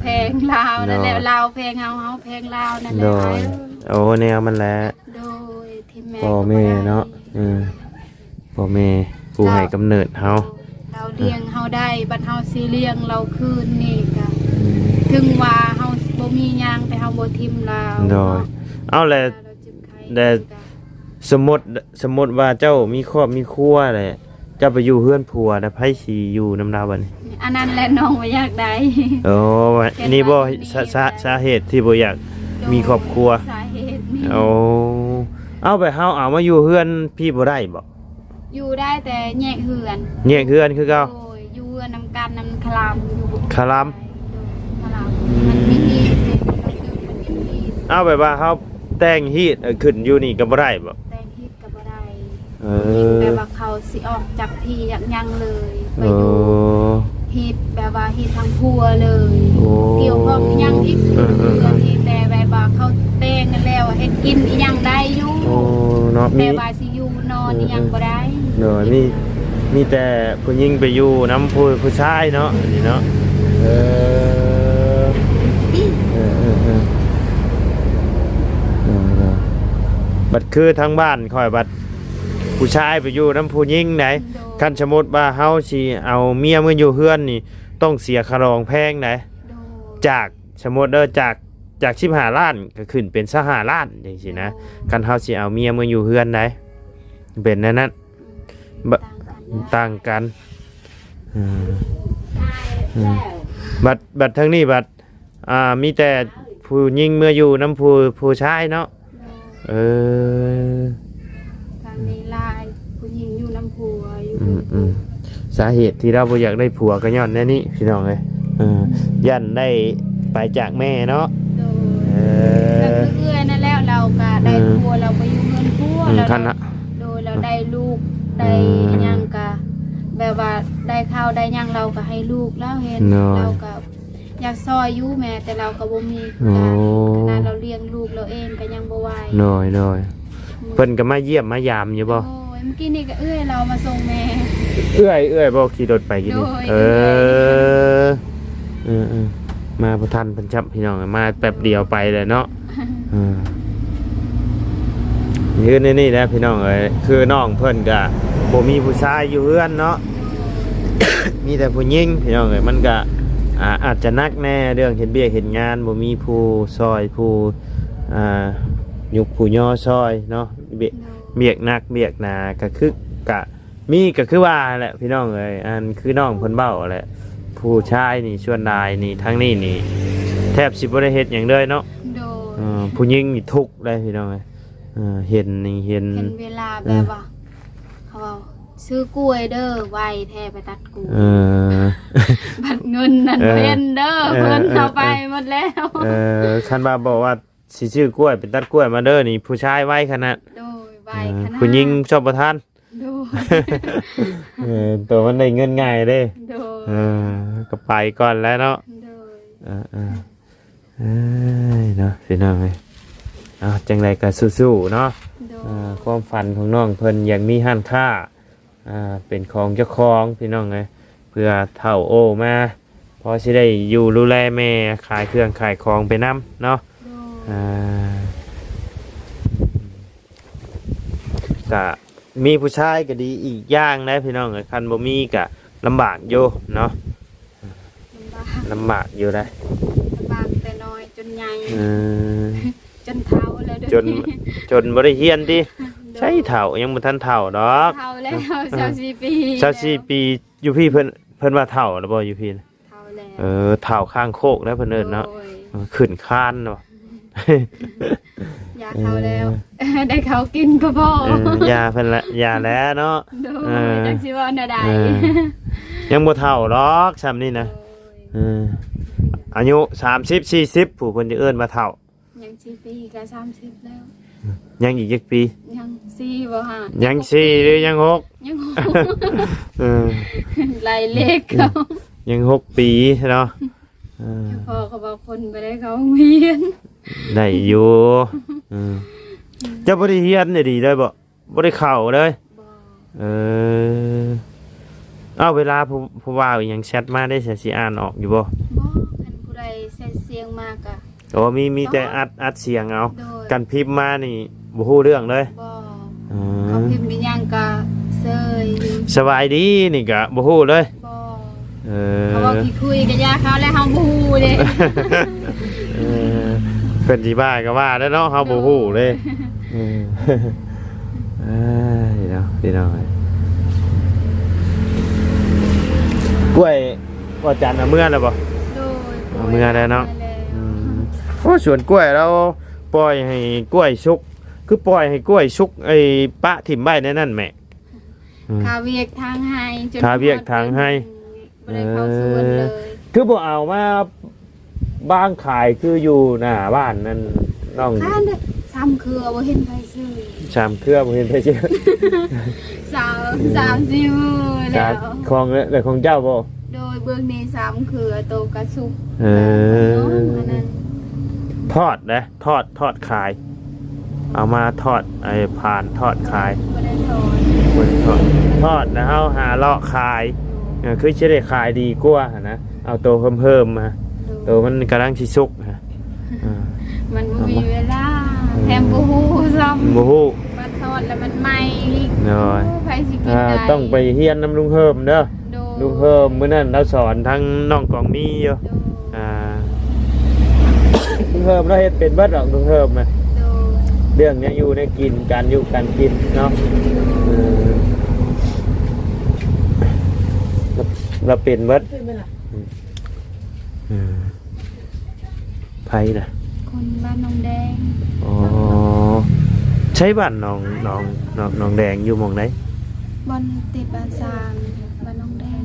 ແພງລາວນັ້ນແຫຼະ ໂດຍ ລາວແພງເຮົາ ເຮົາແພງລາວນັ້ນແຫຼະ. ໂດຍ ໂອ້ ແນວມັນແຫຼະ. ໂດຍ ທີ່ແມ່ ພໍ່ແມ່ເນາະ ກະບໍ່ໄດ້ ເອີ ພໍ່ແມ່ຜູ້ໃຫ້ກຳເນີດເຮົາ ລາວລ້ຽງເຮົາໄດ້ ບັດເຮົາຊິລ້ຽງລາວຄືນນີ້ກະ ອືມ ເຖິງວ່າເຮົາບໍ່ມີຫຍັງ ແຕ່ເຮົາບໍ່ຖິ້ມລາວ. ໂດຍ ເນາະ ເອົາແຫຼະ ລາວເຈັບໄຂ້ ແລະ ກະ ສົມມຸດ ສົມມຸດວ່າເຈົ້າມີຄອບມີຄົວແຫຼະ ເຈົ້າໄປຢູ່ເຮືອນຜົວນະ ໃຜຊິຢູ່ນຳລາວບັດນີ້? ອັນນັ້ນແຫຼະ ນ້ອງບໍ່ຢາກໄດ້. ໂອ້ ເຮັດ ນີ້ບໍ່ ແບບນີ້ ສາ ສາ ສາເຫດທີ່ບໍ່ຢາກ ໂດຍ ມີຄອບຄົວ? ສາເຫດນີ້. ໂອ້ ເອົາ ແບບເຮົາເອົາມາຢູ່ເຮືອນພີ້ບໍ່ໄດ້ບໍ? ຢູ່ໄດ້ແຕ່ແຍກເຮືອນ. ແຍກເຮືອນຄືເກົ່າ? ໂດຍ ຢູ່ເຮືອນນຳກັນນຳຄະລາມຢູ່. ຄະລາມ? ໂດຍ ຄະລາມ ມັນມີຮີດເດ້ ມັນມີຮີດ. ເອົາ ແບບວ່າເຮົາແຕ່ງຮີດ ເອີ ຂຶ້ນຢູ່ນີ້ກໍບໍ່ໄດ້ບໍ? ແຕ່ງຮີດກໍບໍ່ໄດ້. ເອີ ແບບວ່າເຂົາຊິອອກຈັກທີ່ຈັກຫຍັງເລີຍ ໄປຢູ່ ເອີ ຮີດ ແບບວ່າຮີດທາງຜົວເລີຍ. ໂອ້ ກ່ຽວຂ້ອງອີ່ຫຍັງອີກ? ເອີ ເອີ ເອີ ແຕ່ແບບວ່າເຂົາແຕ່ງກັນແລ້ວ ເຮັດກິນອີ່ຫຍັງໄດ້ຢູ່. ໂອ້ ເນາະ ແຕ່ວ່າຊິຢູ່ນອນອີ່ຫຍັງບໍ່ໄດ້. ໂດຍ ມີ ມີແຕ່ຜູ້ຍິງໄປຢູ່ນຳຜູ້ ຜູ້ຊາຍເນາະ ອັນນີ້ເນາະ. ເອີ ເອີ ເອີ ເອີ ເອີ ບັດຄືທາງບ້ານຂ້ອຍບັດ ຜູ້ຊາຍໄປຢູ່ນຳຜູ້ຍິງໃດ໋. ໂດຍ ຄັນສົມມຸດວ່າເຮົາຊິເອົາເມຍມາຢູ່ເຮືອນນີ້ ຕ້ອງເສຍຄ່າດອງແພງໃດ໋. ໂດຍ ຈາກ ສົມມຸດເດີ ຈາກ ຈາກສິບຫ້າລ້ານ ກໍຂຶ້ນເປັນຊາວຫ້າລ້ານ ຈັ່ງຊີ້ນະ. ໂດຍ ຄັນເຮົາຊິເອົາເມຍມາຢູ່ເຮືອນໃດ໋ ເປັນແນວນັ້ນ. ອືມ ບະ ຕ່າງກັນ ຕ່າງກັນ. ອືມ ອືມ ບັດ ບັດທາງນີ້ບັດ ອ່າ ມີແຕ່ຜູ້ຍິງເມືອຢູ່ນຳຜູ້ ຜູ້ຊາຍເນາະ. ໂດຍ ເອີ ກະມີຫຼາຍ ຜູ້ຍິງຢູ່ນຳຜົວຢູ່. ອືມ ອືມ ສາເຫດທີ່ລາວບໍ່ຢາກໄດ້ຜົວກໍຍ້ອນແນວນີ້ ພີ່ນ້ອງເອີຍ. ເອີ ຢ້ານໄດ້ໄປຈາກແມ່ເນາະ. ໂດຍ ເອີ ກໍຄືເອື້ອຍນັ້ນແຫຼະ ລາວກໍໄດ້ ເອີ ຜົວ ລາວໄປຢູ່ເຮືອນຜົວ ອືມ ລາວ ຄັນນະ ໂດຍ ລາວໄດ້ລູກ ອືມ ໄດ້ອີ່ຫຍັງກໍແບບວ່າໄດ້ເຂົ້າໄດ້ຫຍັງ ລາວກໍໃຫ້ລູກລາວເຮັດ. ໂດຍ ລາວກໍ ຢາກຊ່ອຍຢູ່ແມ່ ແຕ່ລາວກໍບໍ່ມີ. ໂອ້ ການ ຂະໜາດລາວລ້ຽງລູກລາວເອງກໍຍັງບໍ່ໄຫວ. ໂດຍ ໂດຍ ອືມ ເພິ່ນກໍມາຢ້ຽມມາຢາມຢູ່ບໍ່? ໂອ້ຍ ມື້ກີ້ນີ້ກໍເອື້ອຍລາວມາສົ່ງແມ່. ເອື້ອຍ ເອື້ອຍບໍ່ຂີ່ລົດໄປກີ້ນີ້? ໂດຍ ເອີ ເອື້ອຍ ເອີ ເອີ ມາບໍ່ທັນເພິ່ນຊ້ຳ ພີ່ນ້ອງ ມາແປັບດຽວໄປແລ້ວເນາະ. ເອີ ຢູ່ໃນນີ້ແຫຼະພີ່ນ້ອງເອີຍ ຄືນ້ອງເພິ່ນກະບໍ່ມີຜູ້ຊາຍຢູ່ເຮືອນເນາະ ມີແຕ່ຜູ້ຍິງພີ່ນ້ອງເອີຍ. ມັນກະ ອາ ອາດຈະໜັກແດ່ເລື່ອງເຮັດວຽກເຮັດງານ ບໍ່ມີຜູ້ຊ່ອຍ ຜູ້ ອ່າ ຍຸກຜູ້ຍໍຊ່ອຍເນາະ. ວຽກ ໂດຍ ວຽກໜັກວຽກໜາກະຄື ກະ ມີກໍຄືວ່າແຫຼະພີ່ນ້ອງເອີຍ ອັນຄືນ້ອງເພິ່ນເວົ້າແຫຼະ ຜູ້ຊາຍນີ້ສ່ວນຫຼາຍນີ້ ທາງນີ້ນີ້ແທບຊິບໍ່ໄດ້ເຮັດຫຍັງເລີຍເນາະ. ໂດຍ ເອີ ຜູ້ຍິງນີ້ທຸກເດ້ພີ່ນ້ອງເອີຍ. ເອີ ເຫັນນີ້ເຫັນ ເຫັນເວລາ ເອີ ແບບວ່າ ເຂົາເວົ້າ ຊື້ກ້ວຍເດີ ໄວແທ້ໄປຕັດກ້ວຍ. ເອີ ບັດເງິນນັ້ນ ເອີ ບໍ່ເຫັນເດີ ເອີ ເພິ່ນເອົາໄປ ເອີ ໝົດແລ້ວ. ເອີ ຄັນວ່າບອກວ່າ ຊິຊື້ກ້ວຍ ໄປຕັດກ້ວຍມາເດີນີ້ ຜູ້ຊາຍໄວຂະໜາດ. ໂດຍ ໄວຂະໜາດ ເອີ ຜູ້ຍິງຊອບບໍ່ທັນ. ໂດຍ ເອີ ໂຕມັນໄດ້ເງິນງ່າຍເດ້. ໂດຍ ເອີ ກໍໄປກ່ອນແລ້ວເນາະ. ໂດຍ ເອີ ເອີ ເອີຍ ເນາະ ພີ່ນ້ອງເອີຍ. ເອົາ ຈັ່ງໃດກໍສູ້ໆເນາະ. ໂດຍ ເອີ ຄວາມຝັນຂອງນ້ອງເພິ່ນຢາກມີຮ້ານຄ້າ ອ່າ ເປັນຂອງເຈົ້າຂອງ ພີ່ນ້ອງເອີຍ ເພື່ອເຖົ້າໂອມາ ພໍຊິໄດ້ຢູ່ດູແລແມ່ ຂາຍເຄື່ອງຂາຍຂອງໄປນຳເນາະ. ໂດຍ ອ່າ ກະມີຜູ້ຊາຍກໍດີອີກຢ່າງໃດ໋ ພີ່ນ້ອງເອີຍ. ຄັນບໍ່ມີກະລຳບາກຢູ່ເນາະ. ລຳບາກ ລຳບາກຢູ່ໃດ໋ ລຳບາກແຕ່ນ້ອຍຈົນໃຫຍ່. ເອີ ຈົນເຖົ້າແລ້ວ ຈົນ ຈົນບໍ່ໄດ້ຮຽນຕິ? ໂດຍ ໃຊ້ເຖົ້າ ຍັງບໍ່ທັນເຖົ້າດອກ. ເຖົ້າແລ້ວ ເອີ ຊາວສີ່ປີ ຊາວສີ່ປີ. ຢູ່ພີ້ເພິ່ນ ເພິ່ນວ່າເຖົ້າແລ້ວບໍ່ ຢູ່ພີ້ນະ? ເຖົ້າແລ້ວ ເອີ ເຖົ້າຂ້າງໂຄກແລ້ວເພິ່ນເອີ້ນເນາະ. ໂດຍ ເອີ ຂຶ້ນຄານເນາະ. ໂອ້ຍ ຢາເຖົ້າແລ້ວ ເອີ ໄດ້ເຂົ້າກິນກໍພໍ. ເອີ ຢາເພິ່ນລະ ຢາແລ້ວເນາະ. ໂດຍ ເອີ ຈັກຊິເວົ້າແນວໃດ. ເອີ ຍັງບໍ່ເຖົ້າດອກຊ່ຳນີ້ນະ. ໂດຍ ເອີ ອາຍຸສາມສິບ ສີ່ສິບ ຜູ້ເພິ່ນຈະເອີ້ນວ່າເຖົ້າ. ຍັງສີ່ປີກໍສາມສິບແລ້ວ. ຍັງອີກຈັກປີ? ຍັງສີ່ບໍ່ຫາ? ຍັງສີ່ຫຼືຍັງຫົກ? ຍັງຫົກ. ເອີ ໄລ່ເລກເຂົາ ຍັງຫົກປີເນາະ. ເອີ ພໍ່ກໍບອກຄົນບໍ່ໄດ້ເຂົ້າໂຮງຮຽນ. ໄດ້ຢູ່. ເອີ ເຈົ້າບໍ່ໄດ້ຮຽນດີເລີຍບໍ່? ບໍ່ໄດ້ເຂົ້າເລີຍ? ບໍ່. ເອີ ເອົາ ເວລາຜູ້ ຜູ້ບ່າວອີ່ຫຍັງແຊັດມາໄດ້ ຊິອ່ານອອກຢູ່ບໍ່? ບໍ່. ຄັນຜູ້ໃດແຊັດສຽງມາກະ ໂອ້ ມີ ມີແຕ່ອັດ ອັດສຽງເອົາ. ໂດຍ ຄັນພິມມານີ້ບໍ່ຮູ້ເລື່ອງເລີຍ? ບໍ່. ເອີ ເຂົາພິມອີ່ຫຍັງກະເຊີຍຢູ່. ສະບາຍດີນີ້ກະບໍ່ຮູ້ເລີຍ? ບໍ່. ເອີ ເຂົາເວົ້າຂີ້ຄຸຍກະຢ່າເຂົາແລ້ວ ເຮົາບໍ່ຮູ້ເດ້. ເອີ ເພິ່ນຊິວ່າກະວ່າແລ້ວເນາະ ເຮົາບໍ່ຮູ້ເດ້. ໂດຍ ເອີ ອ້າຍເນາະ ພີ່ນ້ອງເອີຍ ກ້ວຍ ພໍ່ຈັນເອົາເມືອແລ້ວບໍ່? ໂດຍ ເອົາເມືອແລ້ວເນາະ ເອົາເມືອແລ້ວ ອືມ ໂອ້ ສວນກ້ວຍລາວປ່ອຍໃຫ້ກ້ວຍສຸກ ຄືປ່ອຍໃຫ້ກ້ວຍສຸກ ໄອ້ປະຖິ້ມໄວ້ໃນນັ້ນແໝ່ ອືມ ຄາວຽກທາງໄຮ່ ຈົນຄາວຽກທາງໄຮ່ ບໍ່ໄດ້ເຂົ້າສວນເລີຍ ເອີ ຄືບໍ່ເອົາມາວາງຂາຍຄືຢູ່ໜ້າບ້ານນັ້ນນ້ອງ? ຂາຍເດ້ ສາມເຄືອບໍ່ເຫັນໃຜຊື້ ສາມເຄືອບໍ່ເຫັນໃຜຊື້ ສາມ ສາມສີ່ມື້ແລ້ວ ຂອງ ແລ້ວຂອງເຈົ້າບໍ່? ໂດຍ ເບິ່ງນີ້ສາມເຄືອໂຕກະສຸກ ເອີ ອັນນັ້ນ ທອດເດ້ ທອດ ທອດຂາຍ ເອົາມາທອດ ໄອ້ ຜ່ານທອດຂາຍ ບໍ່ໄດ້ທອດ ບໍ່ໄດ້ທອດ ທອດແລ້ວເຮົາຫາເລາະຂາຍ ເອີ ຄືຊິໄດ້ຂາຍດີກວ່າຫັ້ນນະ ເອົາໂຕເຫິມໆມາ ໂຕມັນກຳລັງຊິສຸກຫັ້ນ ເອີ ມັນບໍ່ມີເວລາ ເອີ ແຖມບໍ່ຮູ້ຊ້ຳ ບໍ່ຮູ້ ມັນທອດແລ້ວມັນໄໝ້ອີກ ໂດຍ ໂອ້ ໃຜຊິກິນໄດ້ ອ່າ ຕ້ອງໄປຮຽນນຳລຸງເຫິມເດີ ໂດຍ ລຸງເຫິມ ມື້ນັ້ນລາວສອນທັງນ້ອງກອງມີຢູ່ ໂດຍ ອ່າ ລຸງເຫິມລາວເຮັດເປັນເບິດດອກ ລຸງເຫິມນະ ໂດຍ ເລື່ອງແນວຢູ່ແນວກິນ ການຢູ່ການກິນເນາະ ເອີ ລາວ ລາວເປັນເບິດ ເປັນເບິດລະ ອືມ ໃຜນະ? ຄົນບ້ານໜອງແດງ ອໍ ໃຊ້ບ້ານໜອງ ໜອງ ໜອງ ໜອງແດງຢູ່ໝ່ອງໃດ? ບ່ອນຕິດບ້ານຊາງ ບ້ານໜອງແດງ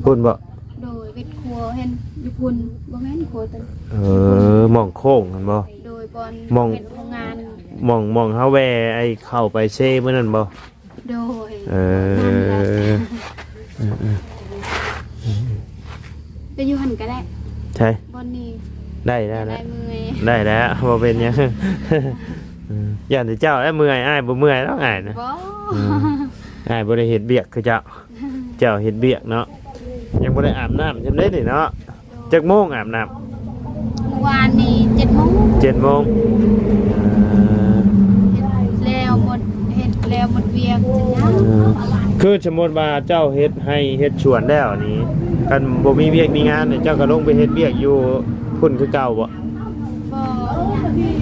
ພຸ້ນບໍ່? ໂດຍ ເວັດຄົວເຫັນຢູ່ພຸ້ນ ບໍ່ແມ່ນຄົວຕົວ ເອີ ໝ່ອງໂຄ້ງຫັ້ນບໍ່? ໂດຍ ບ່ອນ ໝ່ອງ ເຮັດໂຮງງານ ໝ່ອງ ໝ່ອງເຮົາແວ່ໄອ້ເຂົ້າໄປເຊມື້ນັ້ນບໍ່? ໂດຍ ເອີ ນັ້ນແຫຼະ ເອີ ເອີ ໄປຢູ່ຫັ້ນກໍໄດ້ ໃຊ່ ບ່ອນນີ້ ໄດ້ແລ້ວ ໄດ້ແລ້ວ ເມື່ອຍ ໄດ້ແລ້ວ ບໍ່ເປັນຫຍັງ ເອີ ຢ້ານແຕ່ເຈົ້າແຫຼະເມື່ອຍ ອ້າຍບໍ່ເມື່ອຍດອກ ອ້າຍນະ ບໍ່ ເອີ ອ້າຍບໍ່ໄດ້ເຮັດວຽກຄືເຈົ້າ ເຈົ້າເຮັດວຽກເນາະ ຍັງບໍ່ໄດ້ອາບນ້ຳຊ່ຳເດ້ນີ້ເນາະ ຈັກໂມງອາບນ້ຳ? ເມື່ອວານນີ້ເຈັດໂມງ ເຈັດໂມງ ເອີ ເຮັດແລ້ວໝົດ ເຮັດແລ້ວໝົດວຽກຈັ່ງນັ້ນ ເອີ ຄືສົມມຸດວ່າເຈົ້າເຮັດໄຮ່ເຮັດສວນແລ້ວນີ້ ຄັນບໍ່ມີວຽກມີງານນີ້ ເຈົ້າກໍລົງໄປເຮັດວຽກຢູ່ພຸ້ນຄືເກົ່າບໍ່? ບໍ່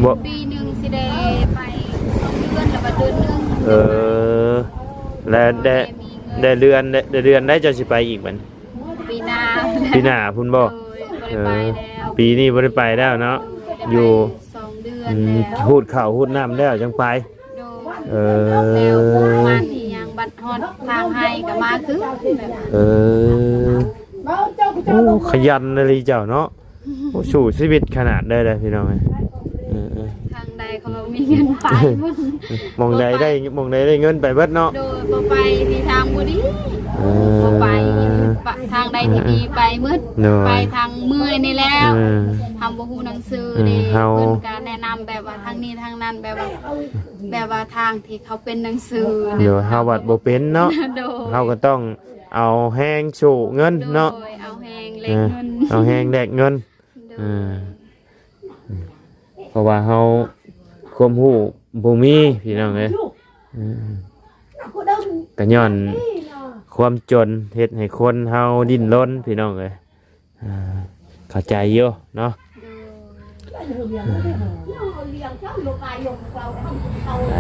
ບໍ່ ປີໜຶ່ງຊິໄດ້ໄປສອງເດືອນ ຫຼືວ່າເດືອນໜຶ່ງ ເອີ ແລະ ແຕ່ ແຕ່ເດືອນ ແຕ່ເດືອນໃດເຈົ້າຊິໄປອີກບັດນີ້? ປີໜ້າ ປີໜ້າພຸ້ນບໍ່? ໂດຍ ບໍ່ໄດ້ໄປແລ້ວ ເອີ ປີນີ້ບໍ່ໄດ້ໄປແລ້ວເນາະ ໂດຍ ຢູ່ ໄດ້ໄປສອງເດືອນ ອືມ ແລ້ວ ຮູດເຂົ້າຮູດນ້ຳແລ້ວຈັ່ງໄປ ໂດຍ ເອີ ແລ້ວມັນອີຫຍັງ ບັດຮອດທາງໄຮ່ກໍມາຄືນ ເອີ ໂອ້ ຂະຫຍັນອີ່ຫຼີເຈົ້າເນາະ ໂອ້ ສູ້ຊີວິດຂະໜາດໃດເດ້ພີ່ນ້ອງເອີຍ ເອີ ເອີ ທາງໃດເຂົາມີເງິນໄປໝົດ ໝ່ອງໃດໄດ້ ໝ່ອງໃດໄດ້ເງິນໄປເບິດເນາະ ໂດຍ ບໍ່ໄປທີ່ທາງບໍ່ດີ ເອີ ບໍ່ໄປ ປະ ທາງໃດທີ່ດີໄປໝົດ ໂດຍ ໄປທາງເມື່ອຍນີ້ແລ້ວ ເອີ ເຮົາບໍ່ຮູ້ໜັງສື ເອີ ເດ້ ເຮົາ ເພິ່ນກໍແນະນຳແບບວ່າທາງນີ້ທາງນັ້ນ ແບບວ່າ ແບບວ່າທາງທີ່ເຂົາເປັນໜັງສື ໂດຍ ເຮົາບັດບໍ່ເປັນເນາະ ໂດຍ ເຮົາກໍຕ້ອງເອົາແຮງສູ້ເງິນເນາະ ໂດຍ ເອົາແຮງແລກເງິນ ເອີ ເອົາແຮງແລກເງິນ ໂດຍ ເອີ ເພາະວ່າເຮົາຄວາມຮູ້ບໍ່ມີພີ່ນ້ອງເອີຍ ເອີ ກໍຍ້ອນຄວາມຈົນເຮັດໃຫ້ຄົນເຮົາດີ້ນລົນພີ່ນ້ອງເອີຍ ເອີ ເຂົ້າໃຈຢູ່ເນາະ ໂດຍ ເອີ ໄປ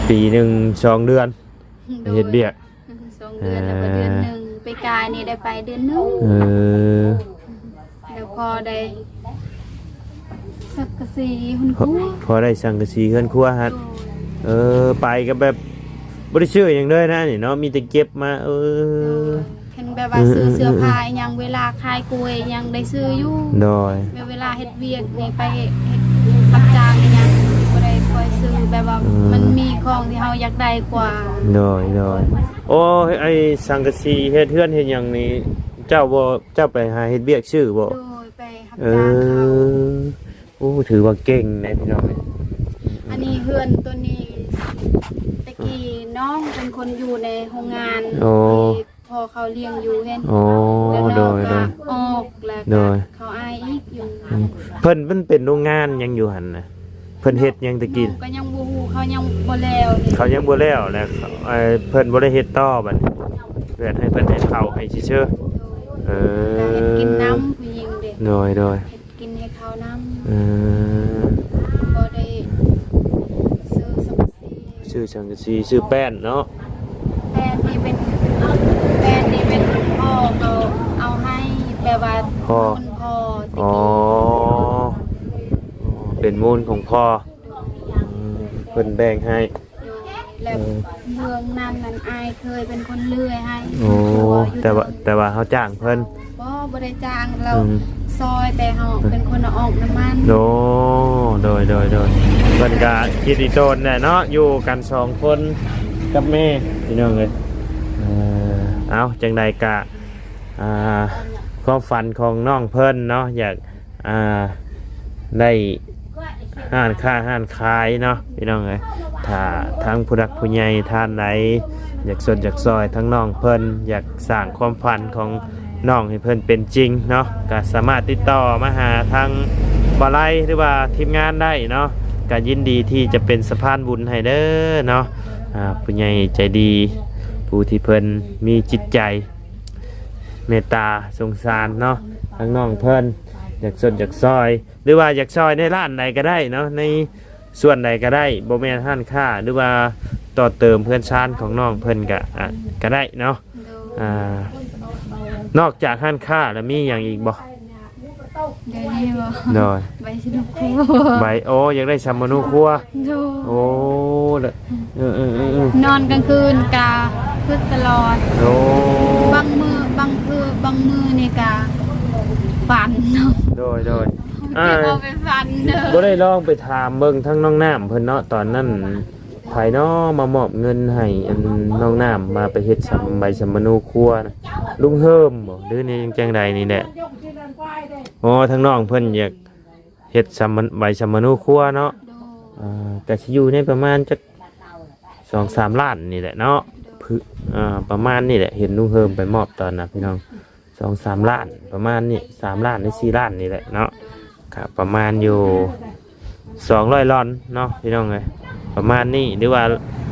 ປີໜຶ່ງສອງເດືອນ ໂດຍ ເຮັດວຽກ ສອງເດືອນ ແລ້ວກໍເດືອນໜຶ່ງ ເອີ ປີກາຍນີ້ໄດ້ໄປເດືອນໜຶ່ງ ເອີ ແລ້ວພໍໄດ້ສັງກະສີເຮືອນຄົວ ພໍໄດ້ສັງກະສີເຮືອນຄົວຫັ້ນ ໂດຍ ເອີ ໄປກໍແບບບໍ່ໄດ້ຊື້ຫຍັງເລີຍນະນີ້ເນາະ ມີແຕ່ເກັບມາ ເອີ ໂດຍ ຄັນແບບວ່າ ເອີ ຊື້ເສື້ອ ເອີ ເອີ ຜ້າອີ່ຫຍັງ ເວລາຂາຍກ້ວຍຫຍັງໄດ້ຊື້ຢູ່ ໂດຍ ແບບເວລາເຮັດວຽກນີ້ ໄປເຮັດຮັບຈ້າງອີ່ຫຍັງ ບໍ່ໄດ້ຄ່ອຍຊື້ ແບບວ່າ ເອີ ມັນມີຂອງທີ່ເຮົາຢາກໄດ້ກວ່າ ໂດຍ ໂດຍ ໂອ້ ໄອ້ສັງກະສີເຮັດເຮືອນເຮັດຫຍັງນີ້ ເຈົ້າບໍ່ ເຈົ້າໄປຫາເຮັດວຽກຊື້ບໍ່? ໂດຍ ໄປຮັບ ເອີ ຈ້າງເຂົາ ໂອ້ ຖືວ່າເກັ່ງເດ້ພີ່ນ້ອງເອີຍ ອັນນີ້ເຮືອນຕົວນີ້ ແຕ່ກີ້ນ້ອງເປັນຄົນຢູ່ໃນໂຮງງານ ໂອ້ ທີ່ພໍ່ເຂົາລ້ຽງຢູ່ເຫັນ ໂອ້ ແລ້ວນ້ອງ ໂດຍ ກໍ ໂດຍ ອອກ ແລ້ວ ໂດຍ ກໍເຂົາອ້າຍອີກຢູ່ ອືມ ເພິ່ນ ມັນເປັນໂຮງງານຫຍັງຢູ່ຫັ້ນນະ? ເພິ່ນເຮັດຫຍັງແຕ່ກີ້? ກໍຍັງບໍ່ຮູ້ ເຂົາຍັງບໍ່ແລ້ວນີ້ ເຂົາຍັງບໍ່ແລ້ວ ແລ້ວ ເອີ ເພິ່ນບໍ່ໄດ້ເຮັດຕໍ່ບັດນີ້ ເພິ່ນໃຫ້ ເພິ່ນໃຫ້ເຂົ້າໃຫ້ຊື່ໆ ເອີ ກໍເຮັດກິນນຳຜູ້ຍິງເດ້ ໂດຍ ໂດຍ ເຮັດກິນໃຫ້ເຂົານຳ ເອີ ພໍໄດ້ຊື້ສັງກະສີ ຊື່ສັງກະສີ ຊື່ແປ້ນເນາະ. ແປ້ນນີ້ເປັນ ແປ້ນນີ້ເປັນພໍ່ເຂົາເອົາໃຫ້ ແບບວ່າ ພໍ່ ຄົນພໍ່ ອໍ ເປັນມູນຂອງພໍ່ ອືມ ເພິ່ນແບ່ງໃຫ້ ແລ້ວ ເອີ ເບື້ອງນັ້ນນັ້ນ ອ້າຍເຄີຍເປັນຄົນເລື່ອຍໃຫ້ ໂອ້ ຢູ່ ແຕ່ວ່າ ແຕ່ວ່າເຮົາຈ້າງເພິ່ນ ບໍ່ ບໍ່ໄດ້ຈ້າງ ລາວ ອືມ ຊ່ອຍ ແຕ່ເຮົາເປັນຄົນເອົາອອກນຳມັນ. ໂອ້ ໂດຍ ໂດຍ ໂດຍ ເພິ່ນກະຄິດດີໂຕນແຫຼະເນາະ ຢູ່ກັນສອງຄົນກັບແມ່ ພີ່ນ້ອງເອີຍ. ເອີ ເອົາ ຈັ່ງໃດກະ ອ່າ ຄວາມຝັນຂອງນ້ອງເພິ່ນເນາະ ຢາກ ອ່າ ໄດ້ຮ້ານຄ້າຮ້ານຂາຍເນາະ ພີ່ນ້ອງເອີຍ. ຖ້າທາງຜູ້ຫຼັກຜູ້ໃຫຍ່ທ່ານໃດ ຢາກຊົດຢາກຊ່ອຍທາງນ້ອງເພິ່ນ ຢາກສ້າງຄວາມຝັນຂອງນ້ອງໃຫ້ເພິ່ນເປັນຈິງເນາະ ກະສາມາດຕິດຕໍ່ມາຫາທາງບ່າວໄລ ຫຼືວ່າທີມງານໄດ້ເນາະ ກະຍິນດີທີ່ຈະເປັນສະພານບຸນໃຫ້ເດີເນາະ. ອ່າ ຜູ້ໃຫຍ່ໃຈດີ ຜູ້ທີ່ເພິ່ນມີຈິດໃຈ ເມດຕາສົງສານເນາະ ທາງນ້ອງເພິ່ນຢາກຊົດຢາກຊ່ອຍ ຫຼືວ່າຢາກຊ່ອຍໃນຮ້ານໃດກໍໄດ້ເນາະ ໃນສ່ວນໃດກໍໄດ້ ບໍ່ແມ່ນຮ້ານຄ້າ ຫຼືວ່າຕໍ່ເຕີມເຮືອນຊານຂອງນ້ອງເພິ່ນກໍ ອ່າ ກໍໄດ້ເນາະ. ໂດຍ ອ່າ ນອກຈາກຮ້ານຄ້າແລ້ວມີຫຍັງອີກບໍ່? ດຽວນີ້ບໍ່? ໂດຍ ໃບຊະໂນຄົວ ໃບ ໂອ້ ຢາກໄດ້ຊຳມະໂນຄົວ. ໂດຍ ໂອ້ ແລ້ວ ເອີໆໆໆ ນອນກາງຄືນກະຄຶດຕະຫຼອດ. ໂອ້ ບາງມື້ ບາງຄື ບາງມື້ນີ້ກະຝັນ. ໂດຍໆ ເອົາໄປຝັນເດີ. ບໍ່ໄດ້ລອງໄປຖາມເບິ່ງທາງນ້ອງນ້ຳເພິ່ນເນາະ ຕອນນັ້ນ ໃຜເນາະມາມອບເງິນໃຫ້ອັນນ້ອງນ້ຳ ວ່າໄປເຮັດສຳ ໃບສຳມະໂນຄົວນະ ລຸງເຮີມບໍ່ ຫຼືນີ້ຈັ່ງໃດນີ້ແຫຼະ? ອໍ ທາງນ້ອງເພິ່ນຢາກເຮັດສຳມະ ໃບສຳມະໂນຄົວເນາະ. ໂດຍ ອ່າ ກະຊິຢູ່ໃນປະມານຈັກສອງສາມລ້ານນີ້ແຫຼະເນາະ. ໂດຍ ອ່າ ປະມານນີ້ແຫຼະ ເຫັນລຸງເຮີມໄປມອບຕອນນະ ພີ່ນ້ອງ. ສອງສາມລ້ານປະມານນີ້ ສາມລ້ານ ຫຼື ສີ່ລ້ານນີ້ແຫຼະເນາະ. ກະປະມານຢູ່ສອງຮ້ອຍລອນເນາະ ພີ່ນ້ອງເອີຍ ປະມານນີ້ ຫຼືວ່າ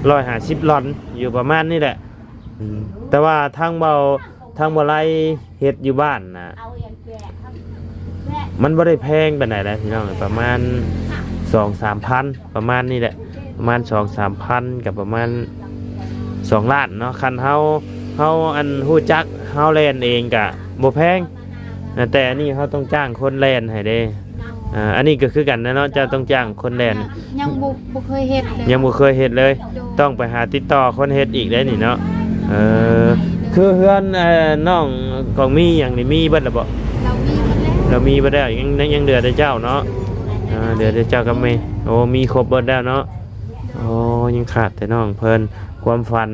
ຮ້ອຍຫ້າສິບລອນ ຢູ່ປະມານນີ້ແຫຼະ. ອືມ ແຕ່ວ່າທາງເບົາ ທາງເບົາໄລເຮັດຢູ່ບ້ານນະ ມັນບໍ່ໄດ້ແພງປານໃດນະ ພີ່ນ້ອງເອີຍ ປະມານສອງສາມພັນ ປະມານນີ້ແຫຼະ ປະມານສອງສາມພັນ ກໍປະມານສອງລ້ານເນາະ. ຄັນເຮົາ ເຮົາ ອັນ ຮູ້ຈັກ ເຮົາແລ່ນເອງກະບໍ່ແພງນະ ແຕ່ອັນນີ້ເຮົາຕ້ອງຈ້າງຄົນແລ່ນໃຫ້ເດ້. ອ່າ ອັນນີ້ກໍຄືກັນນະເນາະ ເຈົ້າຕ້ອງຈ້າງຄົນແລ່ນ. ຍັງ ຍັງບໍ່ ບໍ່ເຄີຍເຮັດເລີຍ ຍັງບໍ່ເຄີຍເຮັດເລີຍ. ໂດຍ ຕ້ອງໄປຫາຕິດຕໍ່ຄົນເຮັດອີກໄດ໋ນີ້ເນາະ. ເອີ ຄືເຮືອນ ເອີ ນ້ອງກອງມີຫຍັງນີ້ ມີເບິດແລ້ວບໍ່? ລາວມີເບິດແລ້ວ ລາວມີເບິດແລ້ວ ຍັງ ຍັງເຫຼືອແຕ່ເຈົ້າເນາະ. ອ່າ ເຫຼືອແຕ່ເຈົ້າກັບແມ່. ໂອ້ ມີຄົບເບິດແລ້ວເນາະ. ໂອ້ ຍັງຂາດແຕ່ນ້ອງເພິ່ນ. ຄວາມຝັນ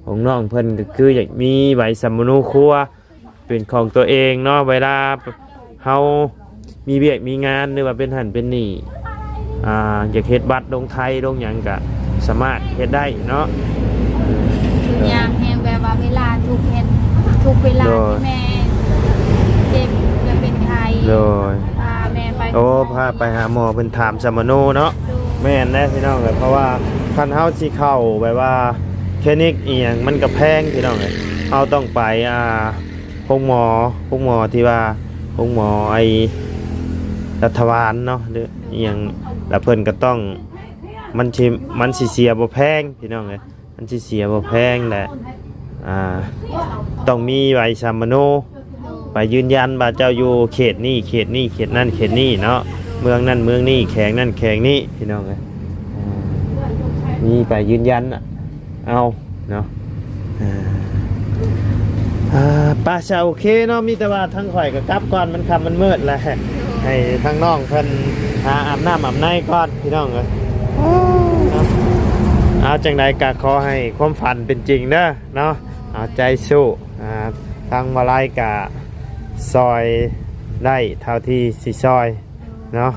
ຂອງນ້ອງເພິ່ນກໍຄືຢາກມີໃບສຳມະໂນຄົວເປັນຂອງຕົວເອງເນາະ. ເວລາເຮົາມີວຽກມີງານ ຫຼືວ່າເປັນຫັ້ນເປັນນີ້ ອ່າ ຢາກເຮັດບັດລົງໄທລົງຫຍັງກະສາມາດເຮັດໄດ້ເນາະ. ຄືຍາມແຮງ ແບບວ່າເວລາທຸກເຮັດ ທຸກເວລາ ໂດຍ ທີ່ແມ່ເຈັບ ແລະ ເປັນໄຂ້ ໂດຍ ພາແມ່ໄປ ໂອ້ ພາໄປຫາໝໍ ເພິ່ນຖາມສຳມະໂນເນາະ. ໂດຍ ແມ່ນແຫຼະ ພີ່ນ້ອງເອີຍ ເພາະວ່າຄັນເຮົາຊິເຂົ້າແບບວ່າຄລີນິກອີ່ຫຍັງ ມັນກໍແພງ ພີ່ນ້ອງເອີຍ. ເຮົາຕ້ອງໄປ ອ່າ ໂຮງໝໍ ໂຮງໝໍທີ່ວ່າ ໂຮງໝໍໄອ້ລັດຖະບານເນາະ ຫຼືອີ່ຫຍັງ ແລ້ວເພິ່ນກໍຕ້ອງ ມັນຊິ ມັນຊິເສຍບໍ່ແພງ ພີ່ນ້ອງເອີຍ. ມັນຊິເສຍບໍ່ແພງແຫຼະ. ອ່າ ຕ້ອງມີໃບສຳມະໂນ ໃບຢືນຢັນວ່າເຈົ້າຢູ່ເຂດນີ້ ເຂດນີ້ ເຂດນັ້ນ ເຂດນີ້ເນາະ ເມືອງນັ້ນ ເມືອງນີ້ ແຂວງນັ້ນ ແຂວງນີ້ ພີ່ນ້ອງເອີຍ. ອ່າ ມີໃບຢືນຢັນ ເອົາເນາະ. ອ່າ ອ່າ ໄປຊະ ໂອເຄເນາະ ມີແຕ່ວ່າທາງຂ້ອຍກໍກັບກ່ອນ ມັນຄ່ຳມັນມືດແລ້ວ ໃຫ້ທາງນ້ອງເພິ່ນຫາອາບນ້ຳອາບໃນກ່ອນ ພີ່ນ້ອງເອີຍ. ເອົາ ຈັ່ງໃດກໍຂໍໃຫ້ຄວາມຝັນເປັນຈິງເດີເນາະ. ເອົາໃຈສູ້ ອ່າ ທາງບ່າວໄລກະຊ່ອຍໄດ້ເທົ່າທີ່ຊິຊ່ອຍເນາະ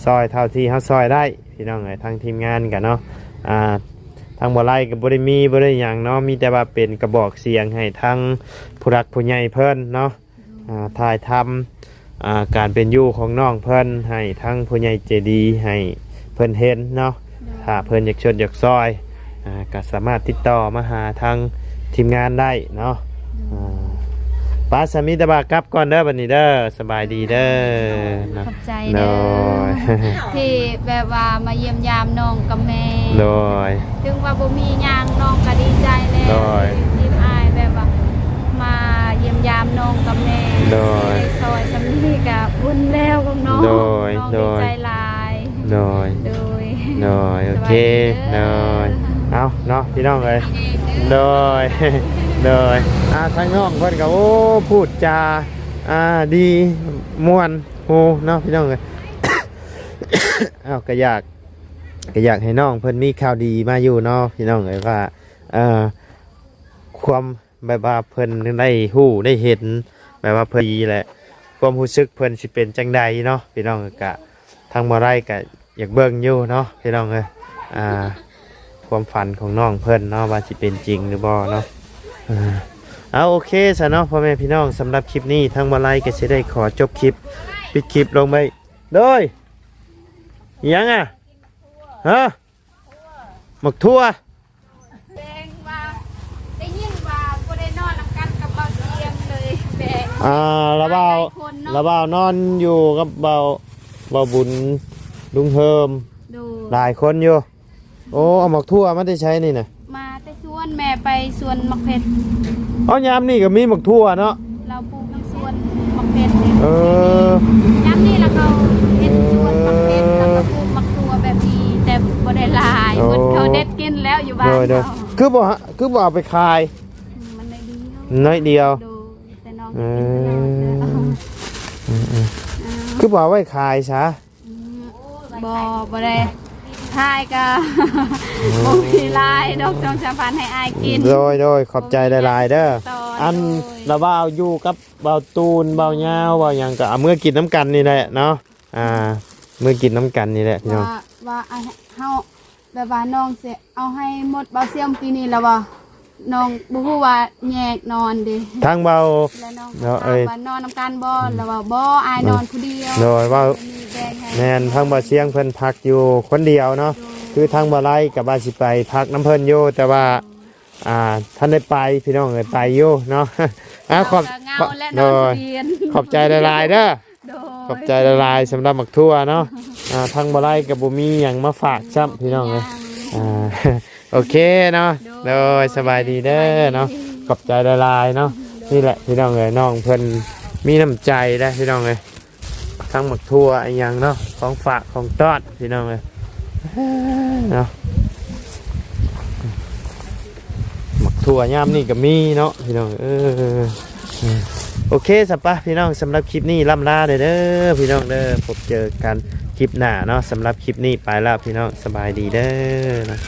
ຊ່ອຍເທົ່າທີ່ເຮົາຊ່ອຍໄດ້ ພີ່ນ້ອງເອີຍ. ທາງທີມງານກະເນາະ ອ່າ ທາງບ່າວໄລກະບໍ່ໄດ້ມີ ບໍ່ໄດ້ຫຍັງເນາະ ມີແຕ່ວ່າເປັນກະບອກສຽງໃຫ້ທາງຜູ້ຫຼັກຜູ້ໃຫຍ່ເພິ່ນເນາະ ອ່າ ຖ່າຍທຳ ອ່າ ການເປັນຢູ່ຂອງນ້ອງເພິ່ນ ໃຫ້ທັງຜູ້ໃຫຍ່ໃຈດີໃຫ້ເພິ່ນເຫັນເນາະ. ໂດຍ ຖ້າເພິ່ນຢາກຊົດຢາກຊ່ອຍ ອ່າ ກໍສາມາດຕິດຕໍ່ມາຫາທາງທີມງານໄດ້ເນາະ. ໂດຍ ອ່າ ປາ ສາມີຕະບາກັບກ່ອນເດີ ບັດນີ້ເດີ ສະບາຍດີເດີເນາະ ຂອບໃຈເດີ ໂດຍ ທີ່ແບບວ່າມາຢ້ຽມຢາມນ້ອງກັບແມ່ ໂດຍ ເຖິງວ່າບໍ່ມີຫຍັງ ນ້ອງກໍດີໃຈແລ້ວ ໂດຍ ທີ່ອ້າຍແບບວ່າມາຢ້ຽມຢາມນ້ອງກັບແມ່ ໂດຍ ໄດ້ຊ່ອຍສ່ຳນີ້ກໍບຸນແລ້ວຂອງນ້ອງ ໂດຍ ນ້ອງດີໃຈຫຼາຍ ໂດຍ ໂດຍ ໂດຍ ໂອເຄ ສະບາຍດີເດີ ໂດຍ ເອົາເນາະ ພີ່ນ້ອງເອີຍ ໂດຍ ໂດຍ ອ່າ ທາງນ້ອງເພິ່ນກໍ ໂອ້ ພູດຈາ ອ່າ ດີ ມ່ວນຫູເນາະ ພີ່ນ້ອງເອີຍ ເອົາ ກໍຢາກ ກໍຢາກໃຫ້ນ້ອງເພິ່ນມີຂ່າວດີມາຢູ່ເນາະ ພີ່ນ້ອງເອີຍ ວ່າ ເອີ ຄວາມ ແບບວ່າເພິ່ນໄດ້ຮູ້ໄດ້ເຫັນ ແບບວ່າເພິ່ນດີແຫຼະ ຄວາມຮູ້ສຶກເພິ່ນຊິເປັນຈັ່ງໃດເນາະ ພີ່ນ້ອງ ກະທາງບໍ່ໄດ້ກະຢາກເບິ່ງຢູ່ເນາະ ພີ່ນ້ອງເອີຍ ອ່າ ຄວາມຝັນຂອງນ້ອງເພິ່ນເນາະ ວ່າຊິເປັນຈິງຫຼືບໍ່ເນາະ ເອີ ເອົາ ໂອເຄຊະເນາະ ພໍ່ແມ່ພີ່ນ້ອງ ສຳລັບຄລິບນີ້ ທາງບໍ່ໄດ້ກະຊິໄດ້ຂໍຈົບຄລິບ ປິດຄລິບລົງໄວ້ ໂດຍ ອີຫຍັງອະ? ຮະ? ໝາກຖົ່ວ ແບ່ງວ່າ ໄດ້ຍິນວ່າບໍ່ໄດ້ນອນນຳກັນກັບເບົາສຽງເລີຍ ແບ່ງ ອ່າ ລະເບົາ ຫຼາຍຄົນເນາະ ລະເບົານອນຢູ່ກັບເບົາ ເບົາບຸນ ລຸງເຮີມ ໂດຍ ຫຼາຍຄົນຢູ່ ໂອ້ ເອົາໝາກຖົ່ວມາແຕ່ໃສນີ້ນະ? ມາແຕ່ສວນ ແມ່ໄປສວນໝາກເພັດ ເອົາ ຍາມນີ້ກໍມີໝາກຖົ່ວເນາະ ລາວປູກຢູ່ສວນໝາກເພັດນີ້ ເອີ ຍາມນີ້ລະເຂົາເຮັດສວນໝາກເພັດ ລະກໍປູກໝາກຖົ່ວແບບນີ້ ແຕ່ບໍ່ໄດ້ຫຼາຍ ໂອ້ ເພິ່ນເຂົາເດັດກິນແລ້ວຢູ່ບ້ານ ໂດຍ ໂດຍ ເຂົາ ຄືບໍ່ ຄືບໍ່ເອົາໄປຂາຍ? ອືມ ມັນໜ້ອຍດຽວ ໜ້ອຍດຽວ ໂດຍ ແຕ່ນ້ອງ ເອີ ກິນແຕ່ນ້ອຍ ອືມ ອືມ ເອີ ຄືບໍ່ເອົາໄວ້ຂາຍຊະ? ອືມ ບໍ່ ບໍ່ໄດ້ຂາຍກະ ອືມ ບໍ່ມີຫຼາຍດອກ ສອງສາມພັນໃຫ້ອ້າຍກິນ ໂດຍ ໂດຍ ຂອບໃຈຫຼາຍໆເດີ ອັນ ລະວ່າຢູ່ກັບເບົາຕູນ ເບົາຍາວ ເບົາຫຍັງ ກະເອົາເມືອກິນນຳກັນນີ້ແຫຼະເນາະ ອ່າ ເມືອກິນນຳກັນນີ້ແຫຼະ ພີ່ນ້ອງ ວ່າ ວ່າ ອ່າ ເຮົາ ແບບວ່ານ້ອງຊິເອົາໃຫ້ໝົດເບົາສຽງປີນີ້ລະວ່າ ນ້ອງບໍ່ຮູ້ວ່າແຍກນອນເດ ທາງເບົາ ແລະນ້ອງກໍຖາມວ່ານອນນຳກັນບໍ່ ລະວ່າບໍ່ ອ້າຍນອນຜູ້ດຽວ ໂດຍ ເວົ້າ ແມ່ນ ທາງເບົາສຽງເພິ່ນພັກຢູ່ຄົນດຽວເນາະ ໂດຍ ຄືທາງບໍ່ໄລກໍວ່າຊິໄປພັກນຳເພິ່ນຢູ່ ແຕ່ວ່າ ອ່າ ທັນໄດ້ໄປ ພີ່ນ້ອງເອີຍ ໄປຢູ່ເນາະ ອ່າ ຂອບ ໂດຍ ຂອບໃຈຫຼາຍໆເດີ ໂດຍ ຂອບໃຈຫຼາຍໆ ສຳລັບໝາກຖົ່ວເນາະ ອ່າ ທາງບໍ່ໄລກໍບໍ່ມີຫຍັງມາຝາກຊ້ຳ ພີ່ນ້ອງເອີຍ ອ່າ ໂອເຄເນາະ ໂດຍ ໂດຍ ສະບາຍດີເດີເນາະ ສະບາຍດີ ຂອບໃຈຫຼາຍໆເນາະ ໂດຍ ນີ້ແຫຼະ ພີ່ນ້ອງເອີຍ ນ້ອງເພິ່ນມີນ້ຳໃຈເດ້ ພີ່ນ້ອງເອີຍ ທັງໝາກຖົ່ວອີ່ຫຍັງເນາະ ຂອງຝາກຂອງຕ້ອນ ພີ່ນ້ອງເອີຍ ເນາະ ໝາກຖົ່ວຍາມນີ້ກໍມີເນາະ ພີ່ນ້ອງ ເອີ ໂອເຄ ສະປະ ພີ່ນ້ອງ ສຳລັບຄລິບນີ້ລ່ຳລາເດີ ເດີ ພີ່ນ້ອງເດີ ພົບເຈີກັນຄລິບໜ້າເນາະ ສຳລັບຄລິບນີ້ໄປແລ້ວ ພີ່ນ້ອງ ສະບາຍດີເດີເນາະ.